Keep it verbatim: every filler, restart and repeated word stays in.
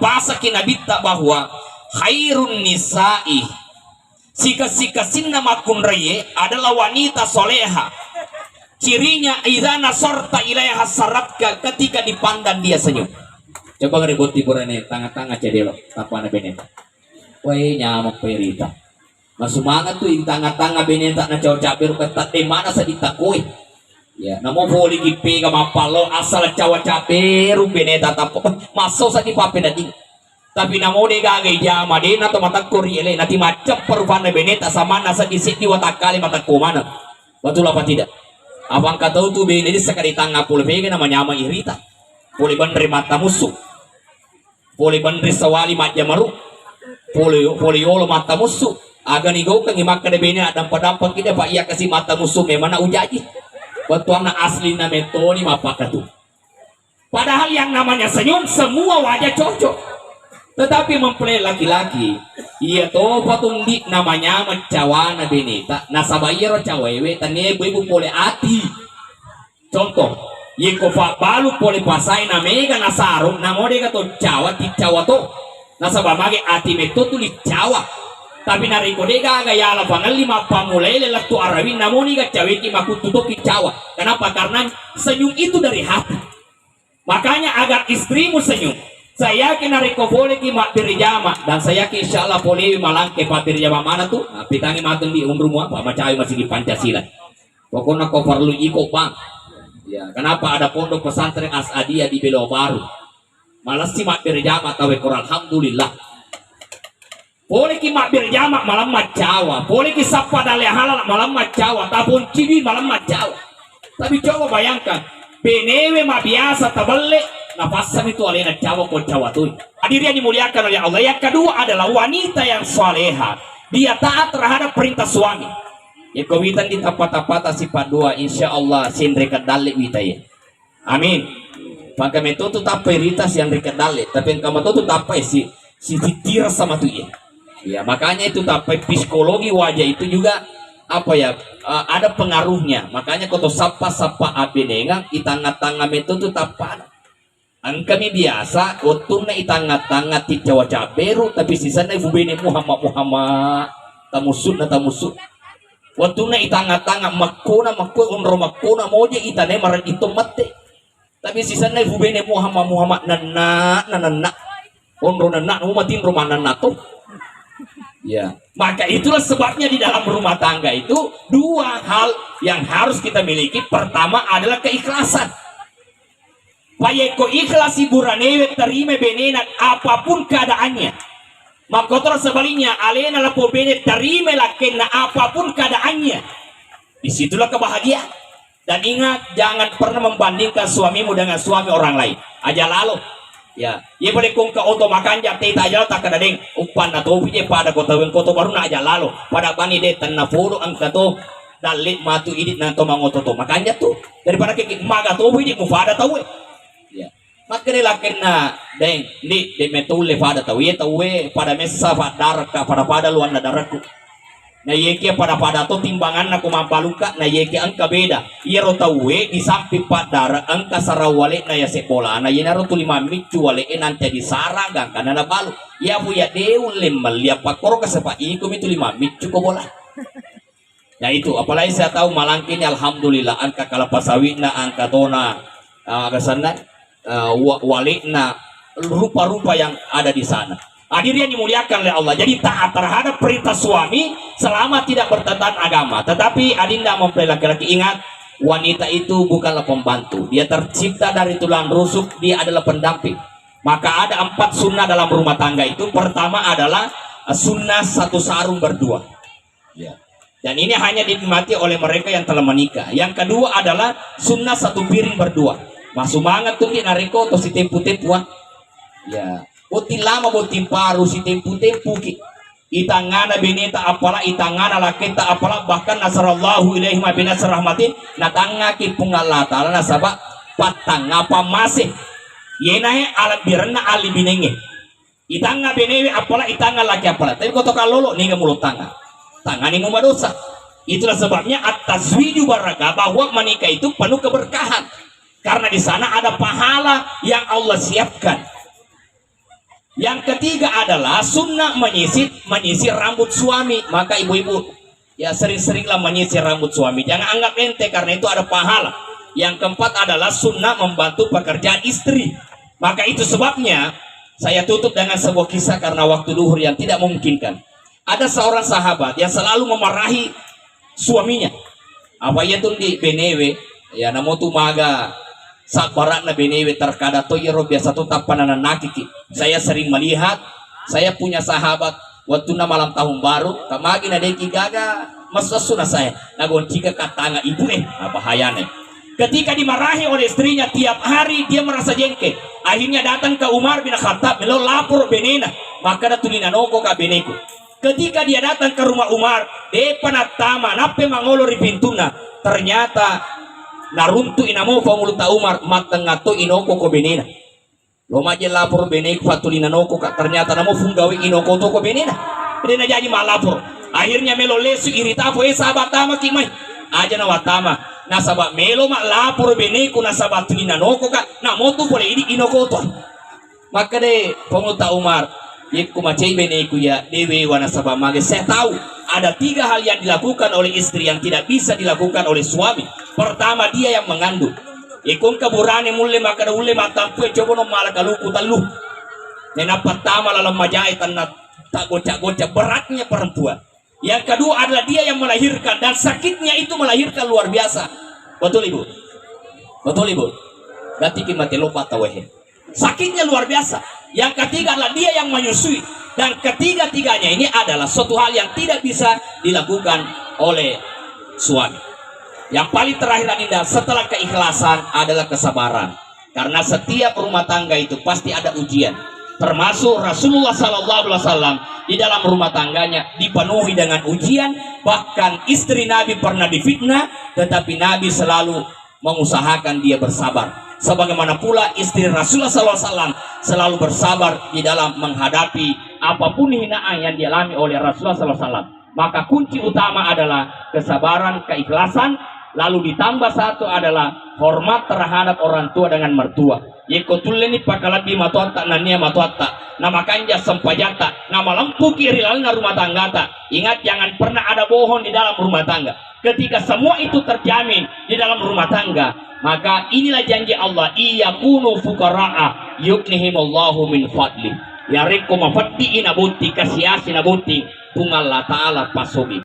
Pasaki Nabitta bahwa khairun nisa'i, sikessi-kessinna makkunraie adalah wanita soleha. Cirinya idza nazarta ilaiha sarratka, ketika dipandang dia senyum. Coba gare botti burane tanga-tanga cedelo, tapana beneta. Wai nyameng perita. Masumanga tu ri tangnga-tangnga beneta nacawa cabberu, katta de mana sadi takkoe. Ya, namo pole ki pega mappallo asal cawa cabberu beneta tappa. Masso sadi pappedadding. Tapi namo de gaga ijama de na to matakko ri ele, nati macceppa rupanna beneta samanna sadi seddi watakkale matakko maneng. Betul apa tidak? Apa engka tau tu bene de sekali tangnga pole pega na manyameng irita. Pole benre mattamussu. Pole benre sawali majjamaru, pole, pole yolo mattamussu. Aga nigaukengngi makkeda bene, addampa-dampaki de, apa iya kasi mattamussu memang na ujaji. Bettuanna aslinna metoni mappakatu. Padahal yang namanya senyum semua wajah cocok. Tetapi mempelai laki-laki, iya topa tundi namanya meccawana beneta, nasaba iyaro cawaewe tania ibu-ibu pole ati. Contoh, yeko fabbalu pole pasae na mega nasaro, namo dega to cawa, ticcawa to. Nasaba mage ati metto tuli cawa. Tapi narekko de gaga yala pangelli mappamulai lettu arawing, namo niga caweki makuttu to ki cawa. Kenapa? Karena senyum itu dari hati. Makanya agar istrimu senyum. Saya yakin narekko pole ki mabbere jama, dan saya yakin insya Allah polewi malangke pabbere jama mana tu, nah, pitangi mateng di umrumu apa, macawe masigi Pancasila. Pokokna ko parellu iko, Bang. Ya, kenapa ada pondok pesantren As'adiyah di Belo Baru? Malessi mabbere jama tauwe koro, alhamdulillah. Pole ki mabbere jama malamma cawa, pole ki sappa dalle halal malamma cawa, taponci dui malamma cawa. Tapi coba bayangkan, benewe mabiasa tabelle, napassami tu alena cawa ko cawa tui. Hadirin yang dimuliakan oleh Allah, yang kedua adalah wanita yang soleha. Dia taat terhadap perintah suami. Yeko wita di tappa-tappata sifat dua, insya Allah sinreka dalle wita ye. Amin. Pangka metto tu tappai rita sianreka dalle, tapi engka metto tu tappai si, si titireng sama tu ye. Ya, makanya itu tappai psikologi wajah itu juga apa ya, eh, ada pengaruhnya. Makanya ko to sappa-sappa abbenengang, itangnga-tangnga metto tu tappana. Engkami biasa, wettunna itangnga-tangnga ticcawa cabberu, tapi sisenna ibu bene Muhammad, Muhammad, tamussu'na, tamussu'. Wettunna itangnga-tangnga makkona, makko, onro makkona, moje itane marajitto mette. Tapi sisenna ibu bene Muhammad, Muhammad, nenna, nenna. Onro nenna, nu matinro manenna to. Ya, maka itulah sebabnya di dalam rumah tangga itu dua hal yang harus kita miliki. Pertama adalah keikhlasan. Payekko ikhlas iburanewe, terima benena apapun keadaannya. Makkotoro sebaliknya, alena lapo bene, terima lakkenna apapun keadaannya. Disitulah kebahagiaan. Dan ingat, jangan pernah membandingkan suamimu dengan suami orang lain. Aja lalo. Ya, iya pale kongka oto makanja teta aja lalo, takkeda deng, uppanna topi je pada kota weng koto baruna aja lalo. Pada bani de tenna polo engka to dalle matu idi na to mangoto to makanja tu. Daripada kiki maga topi je mupada tauwe. Ya. Makkeda lakkenna, deng, ndi, de metto ulle pada tauwe, tauwe pada messa paddarekka, pada-pada luanna darekku. Na iyekia pada-pada to timbanganna ko mabbalukka, na iyekia engka beda. Iyaro tauwe di samping paddare engka sarang wale'na yase bolana, iyanaro tuli mammiccu wale'e nancaji sarang gangkanna nabalu. Iya fu iya de ulle melli appakkoro kasepa iko mi tuli mammiccu ko bola. Nah itu, apalagi saya tahu Malangke ini alhamdulillah engka kalapa sawitna, engka tona, ah, aga senna, ah, wa-, wale'na, rupa-rupa yang ada di sana. Hadirin yang dimuliakan oleh Allah. Jadi taat terhadap perintah suami selama tidak bertentangan agama. Tetapi adinda mempelai laki-laki ingat, wanita itu bukanlah pembantu. Dia tercipta dari tulang rusuk, dia adalah pendamping. Maka ada empat sunnah dalam rumah tangga itu. Pertama adalah, eh, sunnah satu sarung berdua. Ya. Dan ini hanya dinikmati oleh mereka yang telah menikah. Yang kedua adalah sunnah satu piring berdua. Masumanga tu ki narekko to sitempu-tempu, ah. Ya. Botting lama, botting paru, sitempu-tempu ki. Itangngana beneta apala, itangngana laketta apala, bahkan nasarallahu ilaihima binasr rahmatin, natangngaki Puang Allah Ta'ala nasaba pattangnga pammase. Yenae alebbirenna alibinengnge. Itangnga benewe apala, itangnga laki apala. Tapi ko to kallolo, niga mulo tangnga. Tangngani mumadosa. Itulah sebabnya at-tazwiju barakah, bahwa menikah itu penuh keberkahan. Karena di sana ada pahala yang Allah siapkan. Yang ketiga adalah sunnah menyisir, menyisir rambut suami. Maka ibu-ibu, ya, sering-seringlah menyisir rambut suami. Jangan anggap enteng karena itu ada pahala. Yang keempat adalah sunnah membantu pekerjaan istri. Maka itu sebabnya saya tutup dengan sebuah kisah karena waktu duhur yang tidak memungkinkan. Ada seorang sahabat yang selalu memarahi suaminya. Apa iya tu di benewe, ya, namo tu maga sabbarakna benewe, terkadang to iyaro biasa to tappa nanennakiki. Saya sering melihat, saya punya sahabat, wattunna malam tahun baru, kamagi na deki gaga messu-messu na saya, nagoncika kattanga ibu e, apa hayane. Ketika dimarahi oleh istrinya, tiap hari dia merasa jengkel. Akhirnya datang ke Umar bin Khattab, melo lapor benena, makkeda tuli nanoko ka beneku. Ketika dia datang ke rumah Umar, depa nattama, nappe mangolo ri pintunna. Ternyata naruntu'i namo Pangulutta Umar, mattengnga to inoko ko benena. Lo maje lapor beneku fattuli nanoko ka, ternyata namo funggawe inoko to ko benena. De najaji malapor. Akhirnya melo lesu irita po, eh, sahabat, tamaki mai. Aja nawattama. Nasaba melo ma lapor beneku nasaba tuli nanoko ka, namo tu pole idi inoko to. Makkeda Pangulutta Umar, yekko macai beneku ya, de wewa nasaba mage. Saya tahu ada tiga hal yang dilakukan oleh istri yang tidak bisa dilakukan oleh suami. Pertama, dia yang mengandung. Yekko engka burane mulle makkeda ulle mattampu e, coba no mala kaluku tellu. Nenappa tama laleng majae tanna tak gocak-gocak, beratnya perempuan. Yang kedua adalah dia yang melahirkan, dan sakitnya itu melahirkan luar biasa. Betul, Ibu? Betul, Ibu? Berarti ki mate lopa tau wehe. Sakitnya luar biasa. Yang ketiga adalah dia yang menyusui. Dan ketiga-tiganya ini adalah suatu hal yang tidak bisa dilakukan oleh suami. Yang paling terakhir, Adinda, setelah keikhlasan adalah kesabaran. Karena setiap rumah tangga itu pasti ada ujian. Termasuk Rasulullah sallallahu alaihi wasallam di dalam rumah tangganya dipenuhi dengan ujian. Bahkan istri Nabi pernah difitnah, tetapi Nabi selalu mengusahakan dia bersabar. Sebagaimana pula istri Rasulullah sallallahu alaihi wasallam selalu bersabar di dalam menghadapi apapun hinaan yang dialami oleh Rasulullah sallallahu alaihi wasallam. Maka kunci utama adalah kesabaran, keikhlasan, lalu ditambah satu adalah hormat terhadap orang tua dengan mertua. Yekko tulleni pakalebbi matoatta nennia matoatta, namakanja sempajatta, namalempuki ri lalenna rumah tanggata. Ingat, jangan pernah ada bohong di dalam rumah tangga. Ketika semua itu terjamin di dalam rumah tangga, maka inilah janji Allah, "Iyakunu fuqara'a yughnihimullahu min fadli." Yarekko mafeddi nabotting, kasiasi nabotting, Puang Allah Ta'ala pasogi.